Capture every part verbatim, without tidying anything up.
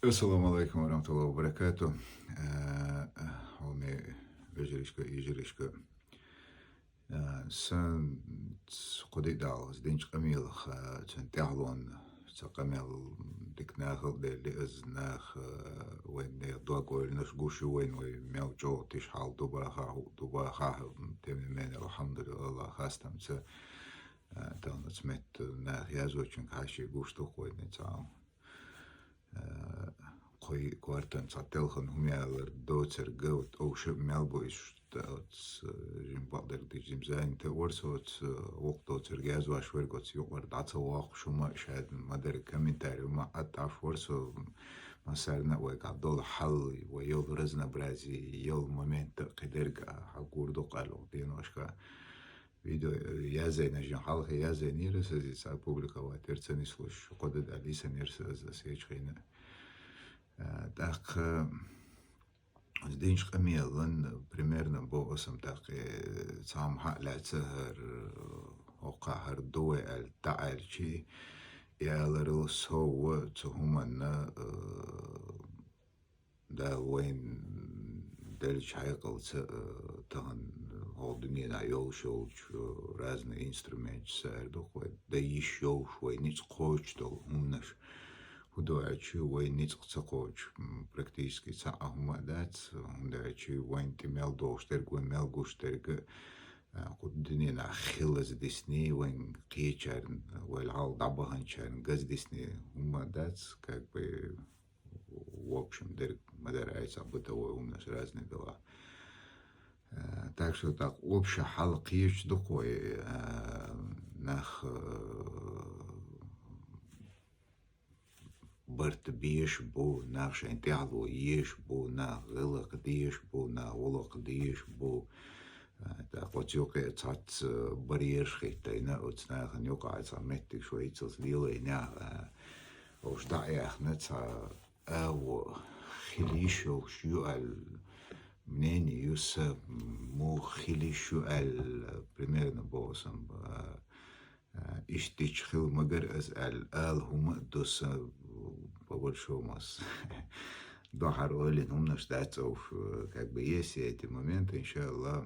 Ассаламу алейкум ва рахматуллахи ва баракату. Э, хьоме вежаришка, йижаришка. Э, сан ц-, кхуди далгъас, динч къамелах, э, цун тяхлон, ца къамел дик нахал дели аз нах, э, вайн нех дуа койнаш гуши вайн вай мяу чоу тиш хал дубаха, дубаха, тем не менее, алхамдулиллах, хастам ца, э, тан цмет нах язочун каши гушту койне цау. Э, кхуй квартан ца телхан хумялар доцер гавт овши мялбу иш, та оц, э, жим бакъдер дик жим зайн те орсоц, э, вок доцер гязваш вергоц юкъар даца вах шума шаид мадар комментарий ма ат аш орсо масарна вай гадол хал вай йол разнообразие йол момент къидерг хагурду къалу диношка. Видео, э, язайна жин халхи язайнира сази ца публиковать эрцани слуш, кодад алиса нерса за сечхина. Э, так, э, динч къамелан примерно бо осам так, э, цам ха ла цахар, э, ока хар дуэ ал та ал чи, яларыл сова цухуманна, э, Да, вайн делч хьайкъалца, э, тахан, э, гьол дунена йолш йолч, э, разный инструмент саэр духвай. Да йиш йолш вай ницкъ кочдол, хумнаш. Худоячи вай ницкъ ца коч, м, практически ца а хума дац, хумдачи вайн ти мел долш дерг, вайн мел гуш дерг, э, куд дунена хилаз дисни, вайн кечарн, вай лал дабаханчарн газ дисни, хума дац, как бы, в общем, дерг мадар айца бытовой умнаш разные дела. Э, так что так, общий хал киеш духой, э, нах, э, барт биеш бу, нах шайн тяхлу еш бу, нах гылак диеш бу, нах улак диеш бу. Э, так, оцюке цац, э, барьер хитайна, оцнахан юка ца меттик швейцелс лилайна, э, уж да яхна ца Аво, хилиш йолш ю ал мнение юса, му хилиш ю ал примерно босам, а, а, иштич хил магар аз ал, ал хума доса, по большому с-, дохар олин хумнаш дацов, э, как бы есть эти моменты, иншаллах.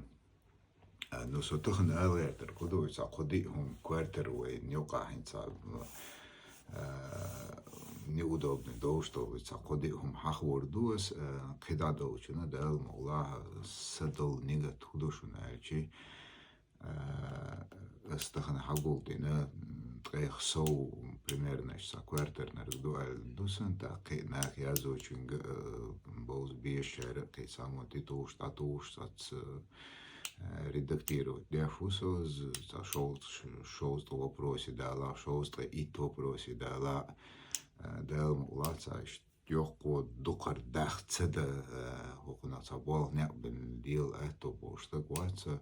А, ну, со тахан алгъертар куду, ца куди хум квартир вай нёка хин ца, а, неудобный дол, что ца куди хум хахвор дуас, а, кида долчуна дал могла садол нига тудушуна альчи. А, астахан хагул дина, м, тхех соу, примерно, ца квартир наргду аль дусан, та кхи нах язочунга, э, болз биешара, кхи само титуш, татуш, сац, э, редактировать. Дя фусоз, ца шоу, шоу вопроси дала, шоу ит вопроси дала, э, дал мула ца ш-, ёхку дукар дахцада, э, хукуна ца бол не бен дил, э, то бошта гуаца,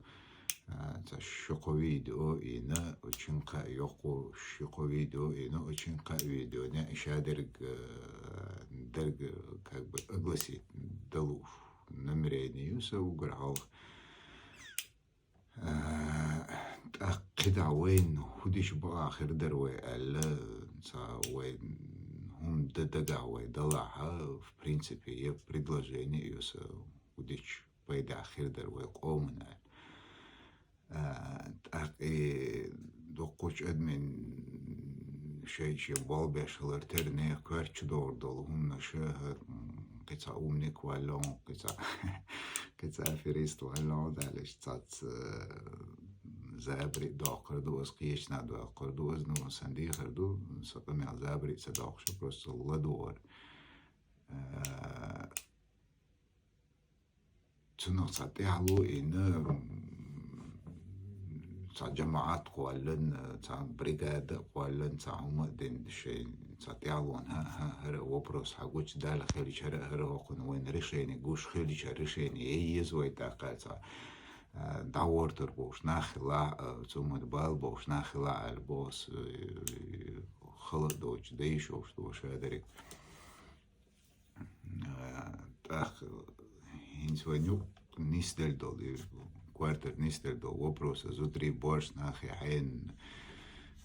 э, ца шуко видео ина, очень ка, ёхку шуко видео ина, очень ка видео не, ишадерг, э, дерг, как бы, огласить далуш намерение юса уграл. Э, тӀаккха кхидӀа вайн худиш бакъахир дар вай аьлла, ца вайн хӀума д-, дагахь вай далахьа, в принципе, е предложение юса худич пайда хир дар вай къомана аьлла. Э, тӀаккха и дуккхача адамийн шай-шай болбеш хилар тера нехан коьрта чу догӀур долу хӀуманаш, э, кхин цхьа умник валлон, кхин цхьа, кхин цхьа аферист валлон, далаш цац, э, забри доккхур ду, ас кхечна доккхур ду, ас ну сан дехар ду, са къамел забри ца доккхуш, просто ладугӀар. Э, Цунах цхьа тӀаьхьало йина, м, цхьа жамаӀат кхоллан, цхьа бригада кхоллан, цхьа хӀума а дина шайн, цхьа тӀаьхьалон, хӀа-, хӀа-, хӀара вопрос хьагуча Далла хилча, хӀара, хӀара хӀокхунна вайна решение гуш хилча, решение е еза вай тӀаккха цхьа, а, дӀагӀортар бохуш нах хила, а, цу хӀуманна бала бохуш нах хила аьлла боху ас, э, хала а доцуш, дайша а доцуш, доша а дерриг. Э, тӀаккха хӀинца вайн юкъ нисделла долу, и квартира нисделла долу вопрос, зударий, боьрша нахе хьенан,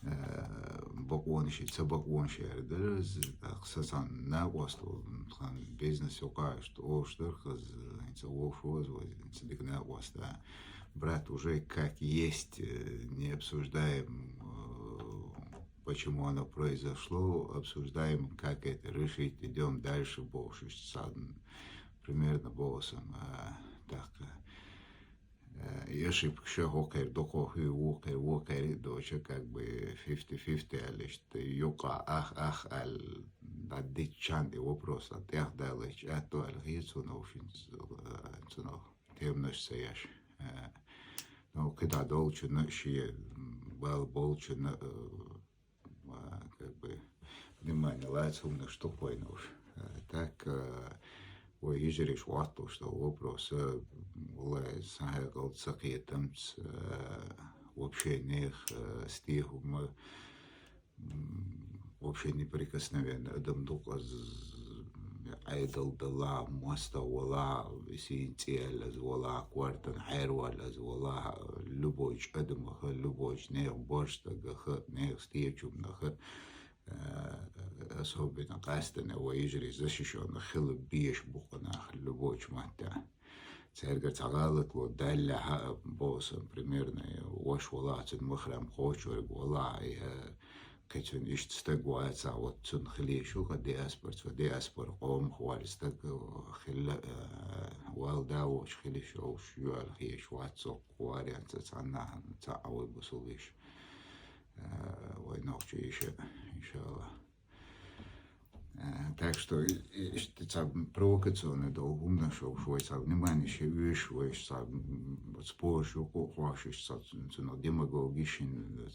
э, Бакъонаш, ца бакъонаш яр дара, тӀаккха са цхьан накъост волу, тхан бизнес юкъа иштта олуш дара, хаза, хӀинца вовшах ваза вай, хӀинца дика накъост а. Брат, уже как есть, э, не обсуждаем, э, почему оно произошло, обсуждаем, как это решить, идём дальше, бохуш, иштта цхьа, примерно боху сан, а, тӀаккха. Э, и ошибка ша хӀокхуьра дукха хӀуьйу, вукхуьра, вукхуьра а доцуш, как бы фифти-фифти аьлла, иштта юкъа ах, ах аьлла, дӀадитта чан и вопрос а тӀехдаллалц аьтто аьлла хета суна, вовшийн, э, цунах теманаш ца еш. Э, ну, кхидӀа долчунна а шен бала болчунна а, э, а, как бы, внимание лаца хӀуманаш тупой нуш. А, так, а, вай йижариш ватталуш долу вопрос, а, валлай, сан хьекъал ца кхетамца, а, вообще нех, а, стехума, м, вообще неприкосновенный адам ду-кх аз, Ӏедал далахь, мостагӀа валахь, сийна цӀе аьллаза валахь, кортан хьерваллаза валахь, любойчу адамаха, любойчу нехан борш стагаха, нехан стечуннаха, э, особенно къаьсттина вай йижарий защищённый хила безаш бу-кх нах любойчу маттехь. Цаьргара цхьа гӀалат ло даьллехь а, боху сан, примерно, ваша валахь, цуьнан махрам кхочург валахь, я кхин цуьнан иштта стаг вацахь, вот цунна хила йиш ю-кх диаспорца, диаспора къомах валла стаг хилла, э, вала да воцуш хила йиш йолуш ю аьлла хеташ вац со-кх вариант цхьаннахьа, цхьаъ вай бусулба йиша, э, вай нохчий йиша, иншаллах. Э, так что и, и, иштта цхьа провокационный долу хӀуманаш, вовш вай цхьа внимание шен оьшуш, вай цхьа, м, спорш юкъа а хьоьшуш, цхьа цу-, цунах демагогиш,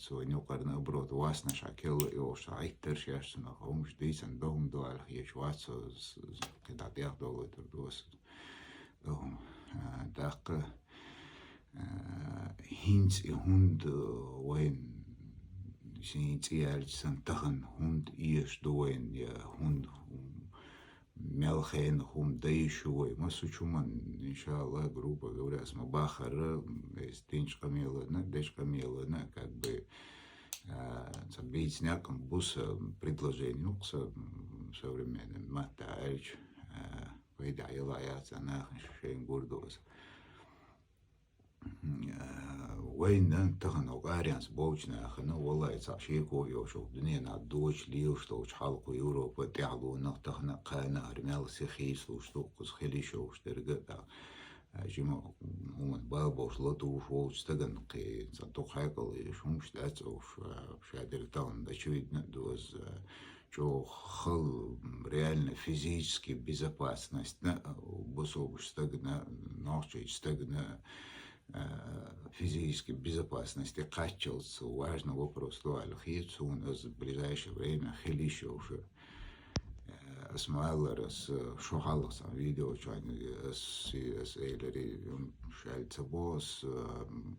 цо вайн юкъара наоборот васнаш а келла а йолуш, цхьа гӀиттарш еш цунах хӀумаш дийцина до хӀума ду аьлла хеташ вац со, с-, с-, кхин дӀа тӀехдовлуьйтур ду аса. До хӀума. Э, тӀаккха Э, хӀинца и хӀунда вайн, шен цӀе яьлча санна, тахана хӀунда эшаш ду вайн, я хӀунда, мел хенахь хӀума дан йиш ю вай? Массо а хӀуманна, иншаллах, грубо говоря, ас ма баххара, эс динчу къамелана, дечу къамелана, как бы, э, ца бийца некъ бу сан предложение, ну, сан, м, современный матта аьлча, э, пайда яла яц, а нахана шайна гур ду аса. Э, вайна тахана хӀокху аренца болчу нахана, валлай, цхьа шеко а йолуш, хӀокху дуьненахь дочу лелаш долчу хьал кху Европа тӀаьхьалонах тахана а, кхана а хӀара мел сиха хийцалуш ду, кхуза хила йиш йолуш дерг а, тӀаккха, э, жима хӀуманна бала болуш, латуш волчу стагана кхин цхьа дукха хьекъал еш хӀумаш дац уьш, э, шадерг тахана, очевидно а ду аса, э, чӀогӀа хала, м, реально физически безопасностьна, э, бусулба стагана, нохчийчу стагана, э, физически безопасности кхаччалц важный вопрос ду аьлла хета суна, аса в ближайшее время хила йиш йолуш. Э, аса ма-аллара, аса шо хьалха цхьана видео чохь, аса, аса элира, м, шаьлла ца боху, аса, м,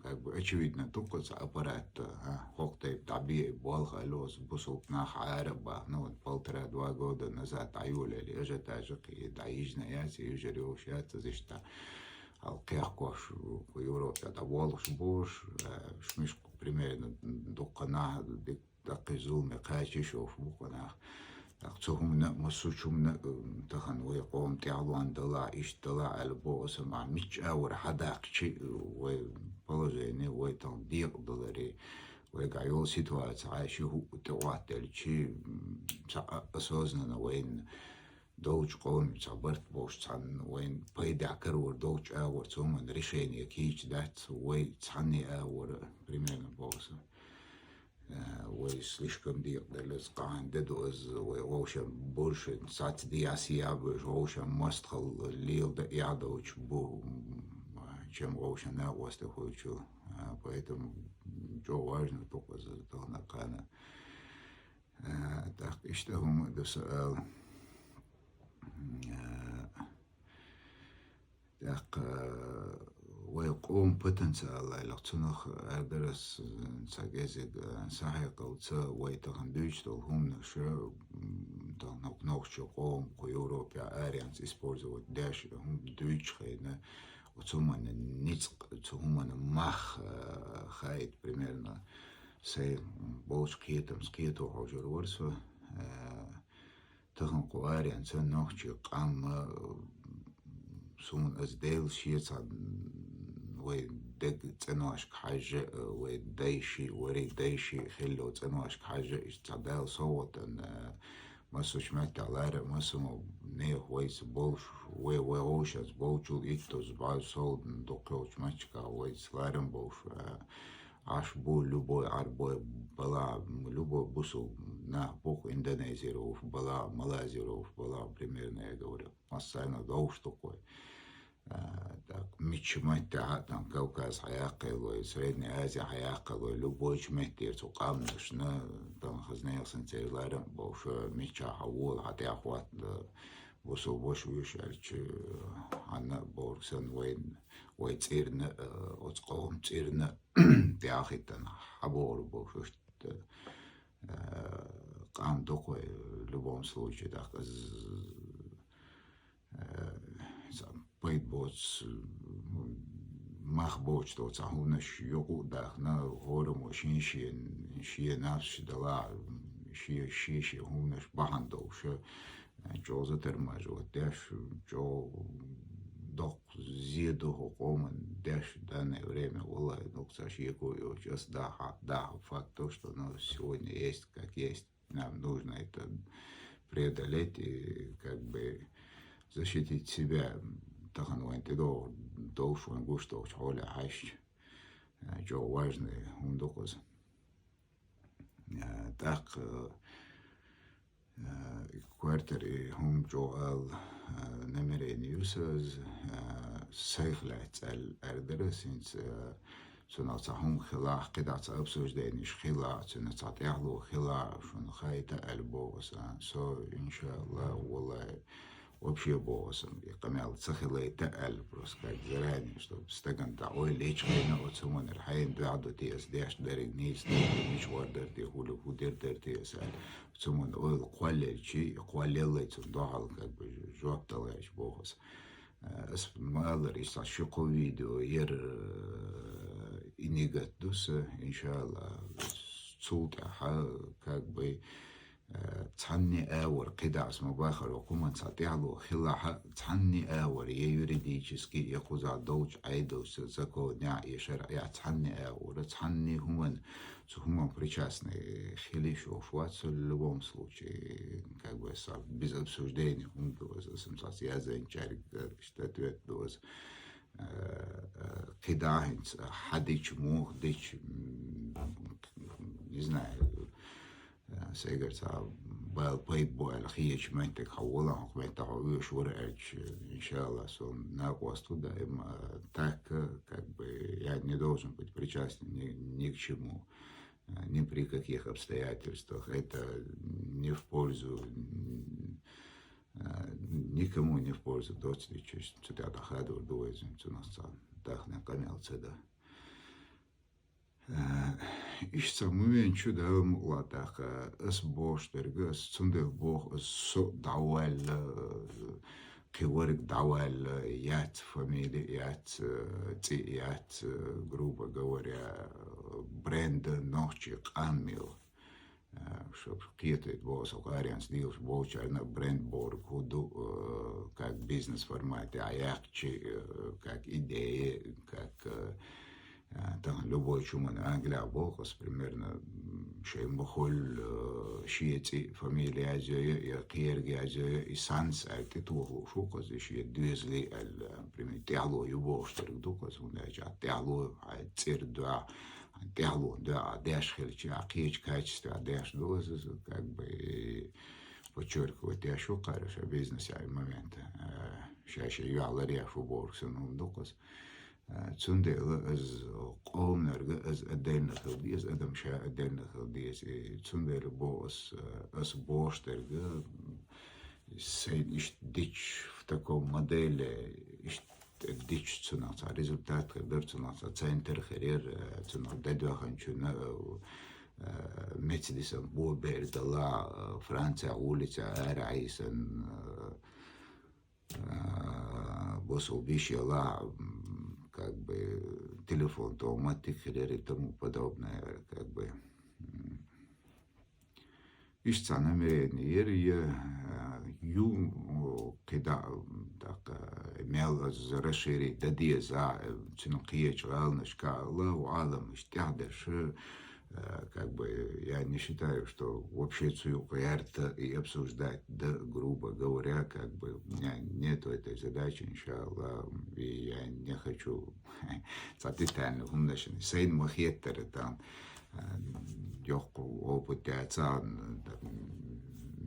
как бы очевидно ду-кх цхьа аппарат, а, хӀокху тайпа дӀабе болх а лоцу бусулба нах Ӏара а бахна, вот полтора-два года назад дӀайолаелла ажиотаж кхин дӀайижна яц, йижар йолуш яц, иза иштта хьалкхехкош, кху Европе дӀаболхуш болуш, а, уьш мишта примерно дуккха нах дика даккхий зуламе кхача йиш йолуш бу-кх нах. ТӀаккха цу хӀуманна а, массо а хӀуманна а, м, тахана вай къоман тӀаьхьалонна далахь, иштта далахь аьлла боху аса, ма мичча а вара хьадаккхича, вай положение, вай тахана декъадаларе, вайгахь йолу ситуаци, хьайн ши хӀуъа тӀе хӀоттаделчи, м, цхьа а осознанно вайна долчу къоман цхьа барт болуш, цхьанна вайна пайдехь карор долчу агӀор цу хӀуманна решение кийча дац, вай цхьанне агӀора, примерно боху аса. Э, вай слишком декъаделла, аса къахьан де ду аса, вай вовшен больше саца дехьа-сехьа а бевзаш, вовшен мостагӀалла леладан эхь долчу бу, м, чем вовшен накъостехь хуьлучу. А, поэтому чӀогӀа важно ду-кх аса тахана а, кхана а. Э, тӀаккха иштта хӀума а ду сан ала. Э, ТӀаккха вай къоман потенциал аьлла, цунах аьлла дара аса, ца кӀезиг, сан хьекъалца вай тахана дуьйцуш долу хӀуманаш, м, тахана хӀокху нохчийн къоман кху Европехь аренца использовать деш хӀума дуьйцучу хенахь, оцу хӀуманна ницкъ, цу хӀуманна мах, а, хаийта примерно Сай болча кхетамца кхето хьожур вар со. Э, тахан кху аренца нохчий къам, э, суна из Дела шеца вай дег цӀеношка хьажа, э, вай дайши, варий дайши хилло цӀеношка хьажа, иштта цхьа Дала совгӀатан, э, массоча меттехь лара, массамо нех вайца болуш, вай, вай гӀовшанца болчул иттаза бӀоза совдан дукхачу мачка вайца ларам болуш, э, Ӏаш бу любой Ӏарбой бала, любой бусул нах бу-кх, Индонезера вуш бала, Малайзера вуш бала, примерно, я говорю, массарна довш дукхой. А, так, мичча меттехь а, там, Кавказ хьаяккхалой, Средняя Азия хьаяккхалой, любойчу меттера цу къамнашна, там, хаза нехан санна церан ларам а болуш, мичча хьавола, хьан тӀехь хӀотта, бусул ваша вуьйш аьлча, хьанна а бохург санна вайн, вай цӀерна, э, оцу къоман цӀерна тӀехьахӀиттана хьабохур болуш, иштта, э, къам дукхой, в любом случае, так, з-, э, цхьа пайда боцу, мах боцу долу цхьа хӀуманаш юкъа а даьхна, хӀораммо шен-шен, шен нафсаш дала, шен, шен-шен хӀуманаш бахьана долуш, чӀогӀа затормаживать деш, чӀогӀа доккха зе ду хӀокху къоман деш в данное время, валлахӀи, нух ца шеко йоцуш, ас даха, даха факт то, что оно сегодня есть, как есть. Нам нужно это преодолеть и как бы защитить себя. Тахана вайн тӀедогӀу долуш вайн гуш долчу хьоле хьаьжча, э, чӀогӀа важный хӀума ду-кх иза. Э, тӀаккха, э, квартир и хӀума чӀогӀа ала, э, намерение ю сан иза, э, сайх лаьцна аьлла аьлла дара ас хӀинца, э, Цунах цхьа хӀума хилахь, кхидӀа цхьа обсуждениш хилахь, цуьнан цхьа тӀаьхьало хилахь, шуна хаийта аьлла боху аса. Со, иншааллах, валлахӀи, вообще боху аса, и къамел ца хилийта аьлла, просто как заранее, чтобы стагана тӀе ойла йичхийна оцу хӀуманара, хьайна дуьхьа ду те аса деш дерриг нийса дерг, мича гӀор дара те, хӀули хӀу дер дара те аса аьлла. Оцу хӀуманна ойла кхоллаелчи, и кхоллаеллай цунна дуьхьал, как бы, жоп дала гӀерташ боху аса. Ас ма-аллара, иштта ши-кхо видео яра, э, и нигат ду сан, иншааллах. Цул тӀаьхьа, как бы, э, цхьанне а вара, кхидӀа ас ма-баххара, хӀокху хӀуманна цхьа тӀаьхьало хилахь а, цхьанне а вара, я юридически, я кхузахь долчу Ӏедалца, законехь, я шарӀехь, цхьанне а вара, цхьанне хӀуманна Цу хӀуманна причастный хила йиш йолуш вац, в любом случае, как бы, со без обсуждения хӀума ду аса, аса цхьацца язйинчаьрга, э, иштта ответ ду аса. Э, э, кхидӀа хӀинца хьан дича, муха дича, м, не знаю, э, сайгара цхьа бала пайда бу аьлла хетачу меттиг хьан вала, хӀокху метта хьо оьшуш вара аьлча, иншааллах, со накъост ву даима, э, так, э, как бы, я не должен быть причастен ни, ни к чему. Э, ни при каких обстоятельствах. Это не в пользу, м, э, никому не в пользу доцу дича, цу тӀехь дӀахадор ду вайза, цунах цхьа дахне къамел ца дан. Э, иштта цхьа момент ю, Дала мукъ лахь, тӀаккха ас бохуш дерг, ас цундела боху, ас со дӀаваьлла, э, кхин верг дӀаваьлла, яц фамили, яц, э, цӀе, яц, э, грубо говоря, э, бренд нохчий къам ю. Э, шуьга кхетийта боху аса, кху аренца дийлаш болчарна бренд бохург хӀун ду, э, как бизнес формате, а яхчи, э, как идея, как, э, э, тахана любой чу ма-, Англия боху аса, примерно, м, шайн бахуьллу, э, шен цӀе, фамилия язйо, я кхерга язйо, и санс аьлла тӀетоха лууш ву-кх аса, и шен доьзале аьлла, примерно, тӀаьхьало ю бохуш дерг ду-кх аса, хӀунда аьлча тӀаьхьало, хьайн цӀера дуьхьа, хьайн тӀаьхьало дуьхьа деш хилча, кхечу качестве деш ду аса, как бы, и подчеркивать деш ву кхара ша бизнес яьй момент, э, ша-ша юьхь ларъеш ву бохург санна хӀума ду-кх аса. Э, цундела аса къоманарга аса отдельно хила деза, адам ша отдельно хила деза. И цундела боху аса, э, аса бохуш дерг, м, сайна иштта дича в таком моделе, иштта дича цунах цхьа результат хир дара, цунах цхьа центр хир яра, э, цунах дӀадоьхначунна, э, э, Мерседесана бо бер дала, э, Францехь улицехь ара Ӏийсан, э, а, бусул биш яла, м, как бы, телефон тӀе маттиг хир яра и тому подобное, как бы. Иштта цхьа намерение яр, я, э, ю, о, кхидӀа, тӀаккха, мел аз расширить дан деза, э, цуьнан кхечу гӀаланашка ла, Ӏаламаш тӀаьхьа деш, э, как бы, я не считаю, что вообще цу юкъа гӀерта и обсуждать да, грубо говоря, как бы, у меня нету этой задачи, иншаллах, и я не хочу цхьа детальный хӀуманаш, сайна ма хеттара тан, э, йоккха опыт яцахь,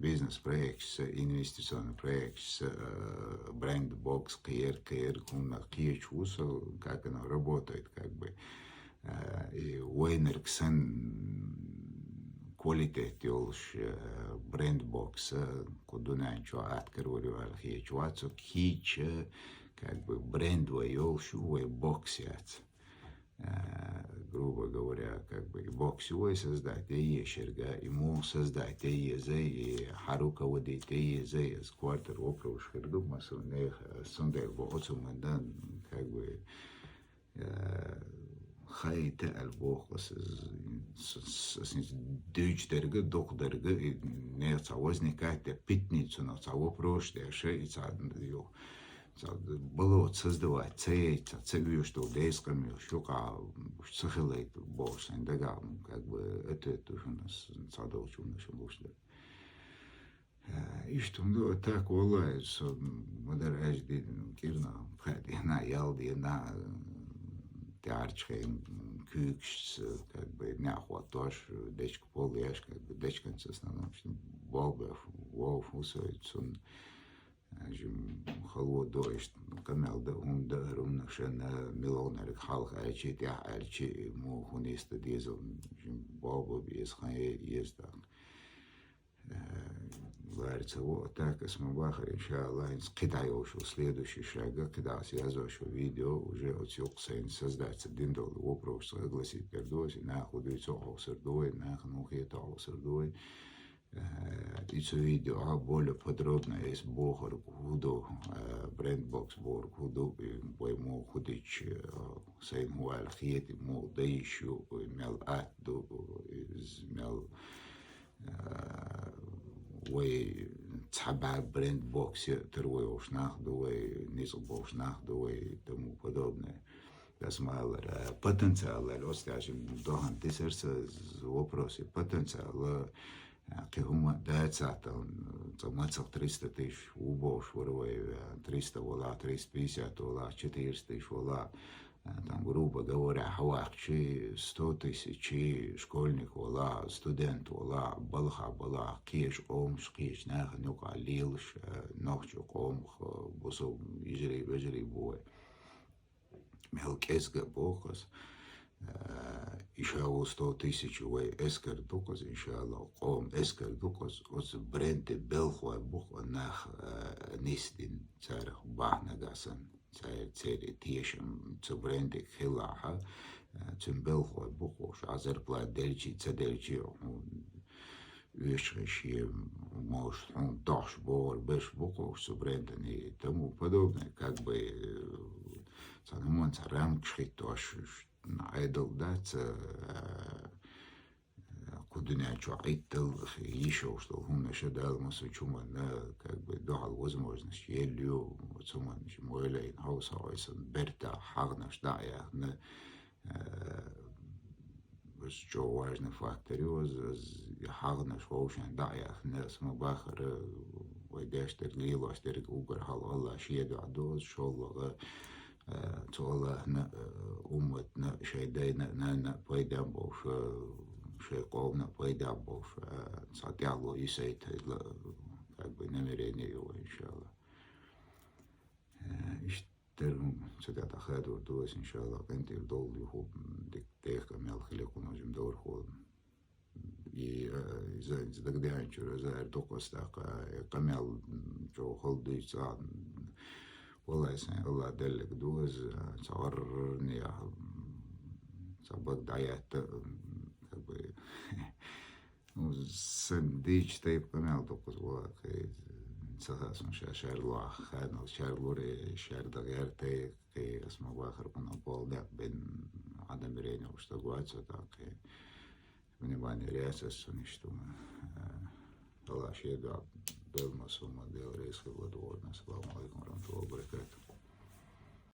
бизнес-проекташ, инвестиционный проекташ, э, бренд-бокс, кхер, кхер, хӀума кхечу ву со, как оно работает, как бы. Э, и вайнарг санна квалитет йолуш, э, бренд-бокс, э, кху дуьнен чохь атта карор ю аьлла хеташ вац со, кийча, как бы, бренд вай йолуш ю, вай бокс яц. Э, грубо говоря, как бы, и бокс ю вай создать яй еш ерг, и муха создать яй еза, и хьан руководить яй еза, иза квартал вопрос хир ду, масала, нехан, э, цундела бо оцу хӀуманна, как бы, э, хаийта аьлла боху аса, с-, с-, с-, дуьйцу дерг, дукха дерг, и нехан цхьа возникать де, питанийн цунах цхьа вопрос деш, и цхьа, ю, цхьа болото создавать ца яйта, цхьа ца оьшу долу деза къамелаш юкъахь уьш ца хилайта бохуш сайн дагахь, как бы, ответ ду шуна аса, цхьадолчу хӀуманаш луш дара. Э, иштта хӀума ду, а так, валлахӀи, со ма-дарра аьлча дина, кӀирнах пхеа дийнахь, ял дийнахь, тӀаьхьарчу хенахь куьйгашца, как бы, неӀ хӀоттош, дечка пол еш, как бы, дечканца в основном, что болх беш вовшах ву со, цунна, э, жим хало до, иштта къамел дан, хӀума дан, хӀара хӀуманаш, муьлханиг хьалха аьлча, тӀаьхьа аьлча, муха хӀун нисдан деза, жим болх бан беза, хан ян еза тӀаккха. Э, лара ца во, а так аса ма бахара, иншаллах, хӀинца кхидӀа йолуш ву следующий шаг, кхидӀа аса язъеш ву видео, уже оцу юккъе сайна создать ца дина долу вопросаш огласить дер ду аса, и наха хӀун дуьйцу хьовсур ду вай, нахана хӀун хета хьовсур ду вай. Э, и цу видео более подробно аса бохург хӀун ду, э, бренд-бокс бохург хӀун ду, и вай муха хӀун дича, э, сайна хӀун аьлла хета, муха дан йиш ю, и мел атта ду, иза мел Э, вай цхьа бӀе бренд-бокс я, тера вай йолуш нах ду, вай ницкъ болуш нах ду, вай тому подобное. Дас ма аллара, э, потенциал аьлла, оцу тӀехь шин дохан дисар ца вопрос, и потенциал, э, кхин хӀума дацахь, там, цкъа мацах триста тысяч ву бохуш вара вай, э, триста вала, триста пятьдесят вала, четыреста тысяч вала, э, там, грубо говоря, хьаваккхича, сто тысяч школьник вала, студент вала, балха бала, кхечу къомаш, кхечу нахана юкъахь лелаш, э, нохчу къомах, э, бусул йижарий, вежарий бу вай. Мел кӀезга а боху аса. Э, и ша ву сто тысяч вай эскар ду-кх аса, иншаллах, къоман эскар ду-кх аса, оцу бренде белхой бу-кх нах, э, нисдина, царах бахьана гасан. Церан, церан тешам цу брендиг хилахь, э, цуьнан белхой бу-кх уьш, а зарплата делчий, ца делчий, хьуна оьшуш шен, может, хьуна дохьуш богӀур берш бу-кх уьш цу брендана и тому подобное, как бы, э, цхьана хӀуманца рамкаш хӀиттош, уьш Ӏедал дац, э, кху дуьнен чохь Ӏиттал йиш йолуш долу хӀуманаш а Дала массо а чу хӀуманна, как бы, дуьхьал возможность елла ю, оцу хӀуманаш ма валийна хьовса хьо, и сан бертахь хьагӀнаш дӀа а яьхна, э, оцу чӀогӀа важный фактор ю, оцу, оцу хьагӀнаш вовшийн дӀа а яьхна, аса ма бахара, вай деш дерг, лелош дерг уггар хьалха АллахӀ шен дуьхьа ду, оцу шолгӀа, Э, цу АллахӀна, э, умматна, шайн дайна а, нанна а пайда болуш, э, шайн къомана а пайда болуш, э, цхьа тӀаьхьало йисайта, э, как бы намерение ю вайн, иншаллах. Э, иштта дерриг хӀума цу тӀехь дӀахадор ду аса, иншаллах, къинтӀера долу юху дика дехка мел хили кхуножим доврахула. И, э, иза, иза дагадеанчуьра, иза эр дукха аса даккха, э, къамел, м, чӀогӀа хала дуьйцу, а, м, валлай, сайн АллахӀ деллиг ду иза, ца гӀаррарнех, м, ца бага дӀаетта, м, как бы, ну, сан дийча тайпа къамел дукха иза валлай, кхин, ца хаьа суна ша шаьрлахь, ханал шаьрлур, э, шаьрда гӀертай, кхин, ас ма бахара, кхунах болу некъ бен, Ӏадам рейна уьш даг вац, вот так, кхин. Внимание, реакция суништа, э, Аллах шедар, Даьла массо а ма делар, рузкъа ладувгӀар, салам алейкум.